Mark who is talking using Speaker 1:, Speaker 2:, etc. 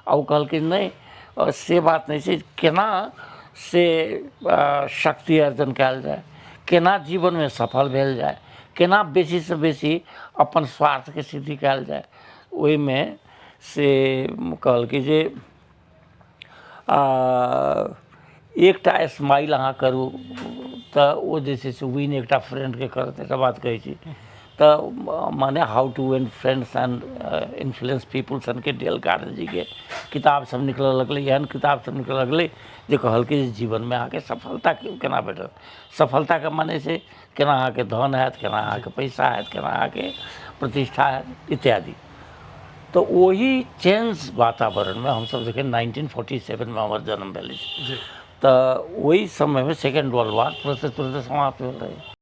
Speaker 1: आ ओ कहलकै नहि, से बात नहि छै, केना से शक्ति अर्जन कयल जाय, केना जीवनमे सफल भेल जाय, केना बेसीसँ बेसी अपन स्वार्थके सिद्धि कयल जाय। ओहिमे से कहलकै जे एकटा स्माइल अहाँ करू तऽ ओ जे छै से विन एकटा फ्रेंडके करत। एकटा बात कहै छी तऽ माने how to win friends and influence people सनके डेल कार्नेगीके किताब सब निकलऽ लगलै। एहन किताब सब निकलऽ लगलै जे कहलकै जे जीवनमे अहाँके सफलता केना भेटत। सफलताके माने छै केना अहाँके धन हैत, केना अहाँके पैसा हैत, केना अहाँके प्रतिष्ठा हैत इत्यादि। तऽ ओहि चेंज वातावरणमे हमसभ जखन 1947मे हमर जन्म भेल अछि, तऽ ओहि समयमे सेकेंड वर्ल्ड वार तुरते तुरते समाप्त भेल रहै।